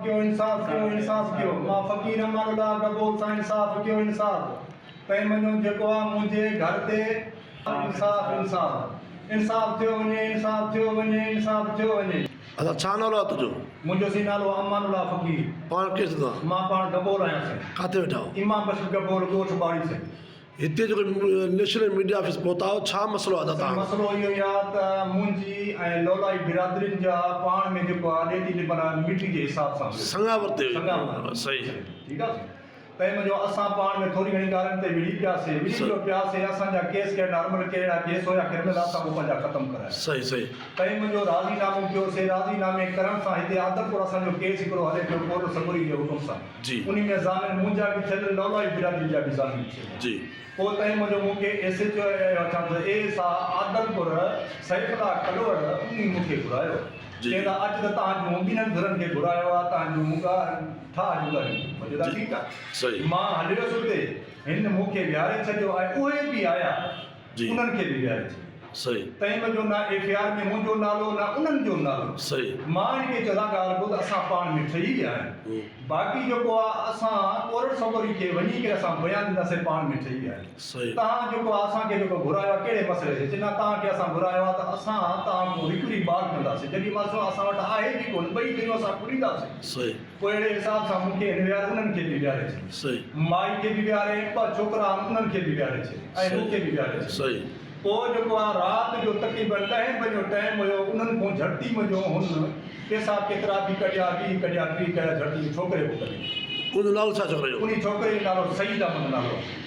ڪيو انصاف ڪيو انصاف ڪيو مان فقير امان الله گبول سان انصاف ڪيو انصاف تئين مڃو جيڪو آ منهنجي گهر تي انصاف انصاف انصاف ٿيو وڃي انصاف ٿيو وڃي انصاف ٿيو وڃي. ادا ڇا نالو آ تنهنجو؟ منهنجو سين نالو آ امان الله فقير. پاڻ ڪير ٿيندو آ؟ مان پاڻ گبول آهيان سين. ڪاٿي ويٺا آهيو؟ امام بخش گبول ڳوٺ ٻاڙي سين. هتي جيڪو نيشنل ميڊيا آفيس پهتا آهيو ڇا مسئلو آهي سائين توهان مسئلو اهو ئي آهي ته منهنجي ۽ لولائي برادرين جا پاڻ ۾ جيڪو آهي ڏيتي لبن آهي مٽي جي حساب سان هيو سڱا ورتي سڱا صحيح ٺيڪ آهي سائين تنهن منهنجو اسان پاڻ ۾ ٿوري گهڻي ڳالهين تي وڙهي پياسي وڙهي جو پياسي اسان جا ڪيس ڪي نارمل ڪي اهڙا ڪيس هيا ڪرمنل اسان اهو پنهنجا ختم ڪرايا صحيح صحيح تنهن منهنجو راضي نامو ڪيوسي راضي نامي ڪرڻ سان هتي عادلپور اسان جو ڪيس هڪڙو هلي پيو ڪورٽ سڳوري جي حڪم سان جي. انهي ۾ ضامن منهنجا به ٿيل لولائي برادري جا به ضامن ٿيل. جي. پوء تنهن منهنجو مون کي ايس ايڇ او ڇا ته اي S I Adilpur Saif Ullah Kalhoro انهي مون کي گهرايو. جي. چئين ته اچ ته تهان جون ٻنهن ڌرن کي گهرايو آ تهان جون مون ٺاهه جون ڳالهيون ڪيون. مان چيو ته ٺيڪ آ. صحيح. مان هليو ويس اتي. هن مون کي ويهاري ڇڏيو ۽ اهي به آيا. جي. انهن کي به ويهاري ڇڏيو. صحيح. تنهن منهنجو نه ايف I R ۾ منهنجو نالو نه انهن جو نالو. صحيح. مان هن کي چيو ته ڳالهه ٻڌ اسان پاڻ ۾ ٺهي ويا آهيون باقي جيڪو آ اسان ڪورٽ سڳوري کي وڃي ڪري اسان بيان ڏينداسين پاڻ ۾ ٺهي ويا آهيون. صحيح. توهان جيڪو آ اسان کي جيڪو گهرايو آ ڪهڙي مسئلي تي چي نه توهان کي اسان گهرايو آ ته اسان توهان کان رڪوري ٻار ڪنداسين جڏهن مسئلو اسان وٽ آهي به ڪونه ٻئي ڌريون اسان کلينداسين. صحيح. پوء اهڙي حساب سان مون کي هن ويهاري انهن کي به ويهاري ڇڏيو. صحيح. مائي کي به ويهاري ٻه ڇوڪرا آهن انهن کي به ويهاري ڇڏيو ۽ مون کي به ويهاري ڇڏيو. صحيح. پوء جيڪو آ رات جو تقريبن ڏهين بجي جو ٽائيم هيو انهن کون جهڙتي منجهون هن پيسا ڪيترا به ڪڍيا 20 ڪڍيا 30 ڪڍيا جهڙتي جو ڇوڪري کون ڪڍي. ان جو نالو ڇا ڇوڪري جو؟ انهي ڇوڪري جو نالو سعيد احمد نالو آ.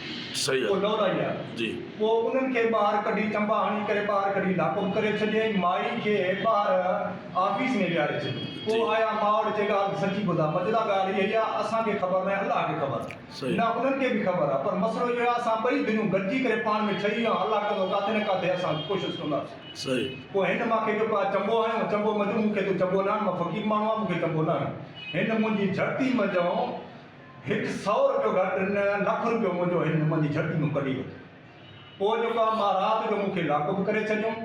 سعيد اهو لولائي آ. جي. پوء انهن کي ٻاهر ڪڍي چنبا هڻي ڪري ٻاهر ڪڍي لاڪپ ڪري ڇڏيائين مائي کي ٻاهر آفيس ۾ ويهاري ڇڏيو. پوء آيا ماء وٽ چي ڳالهه سچي ٻڌاء مجدا ڳالهه اها ئي آ اسان کي خبر ناهي الله کي خبر آ. نه انهن کي به خبر آ پر مسئلو اهو آ اسان ٻئي ڌريون گڏجي ڪري پاڻ ۾ ٺهي ويا الله ڪندو ڪاٿي نه ڪاٿي اسان ڪوشش ڪنداسين. پوء هن مان کي جيڪو آ چنبو هنيو چنبو مجون مون کي تون چنبو نه هڻ مان فقير ماڻهو آهيان مون کي چنبو نه هڻ هن منهنجي جهڙتي منجهئون هڪ سئو رپيو گهٽ نه لک رپيو منهنجو هن منهنجي جهڙتي مان ڪڍي ورتو. پوء جيڪو آ مان رات جو مون کي لاڪوب ڪري ڇڏيو.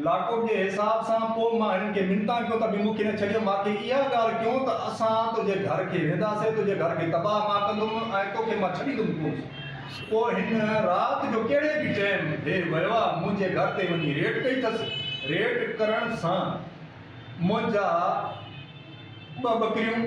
لاڪوب جي حساب سان پوء مان هنن کي منتان ڪيو ته به مون کي نه ڇڏيو. مان کي اها ڳالهه ڪيون ته اسان تنهنجي گهر کي وينداسين، تنهنجي گهر کي تباهه مان ڪندم ۽ توکي مان ڇڏيندم ڪونه. پوء هن رات جو ڪهڙي به ٽيم هي ويو آ منهنجي گهر تي وڃي ريٽ ڪئي اٿس. ريٽ ڪرڻ سان منهنجا. ٻه ٻڪريون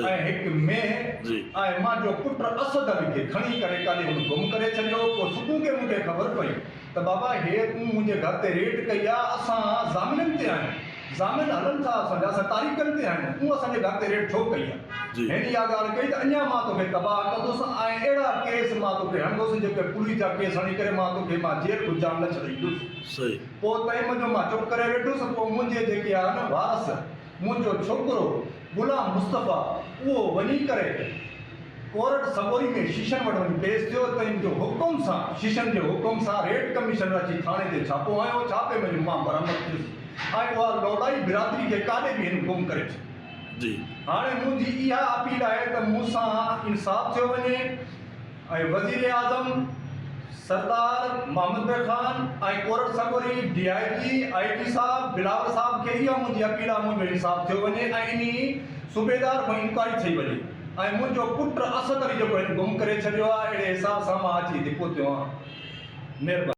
۽ هڪ مينهن ۽ مانجو پٽ اسد علي کي کڻي ڪري ڪاڏي هن گم ڪري ڇڏيو. پوء صبح کي مون کي خبر پئي ته بابا هي تون منهنجي گهر تي ريڊ ڪئي آ، اسان ضامنن تي آهيون، ضامن هلن ٿا اسان جا، اسان تاريخن تي آهيون، تون اسان جي گهر تي ريڊ ڇو ڪئي آ؟ هن اها ڳالهه ڪئي ته اڃا مان توکي تباهه ڪندس ۽ اهڙا ڪيس مان توکي هڻندس جيڪي پوليس جا ڪيس هڻي ڪري مان توکي مان جيل کان جان نه ڇڏائيندس. پوء تنهن منهنجو مان چپ ڪري ويٺس، پوء منهنجي جيڪي آهن وارث منهنجو ڇوڪرو غلام مصطفيٰ اهو وڃي ڪري ڪورٽ سڳوري ۾ شيشن وٽ وڃي پيش ٿيو تنهن جو حڪم سان شيشن جي حڪم سان ريڊ ڪمشنر اچي ٿاڻي تي ڇاپو هنيو ڇاپي ۾ مان برآمد ٿيس ۽ اها لولائي برادري کي ڪاڏي به هن گم ڪري ڇڏيو. جي. هاڻي منهنجي اها اپيل آهي ته مون سان انصاف ٿيو وڃي. ۽ وزيراعظم سردار محمد بيگ خان ۽ ڪورٽ سڳوري ڊي I جي، آء جي صاحب، بلاول صاحب کي اها منهنجي اپيل آهي منهنجو انصاف ٿيو وڃي ۽ انهي صوبيدار کان انڪوائري ٿئي وڃي ۽ منهنجو پٽ اسد علي جيڪو هن گم ڪري ڇڏيو آهي اهڙي حساب سان مان اچي هتي پهتو آهيان مهرباني.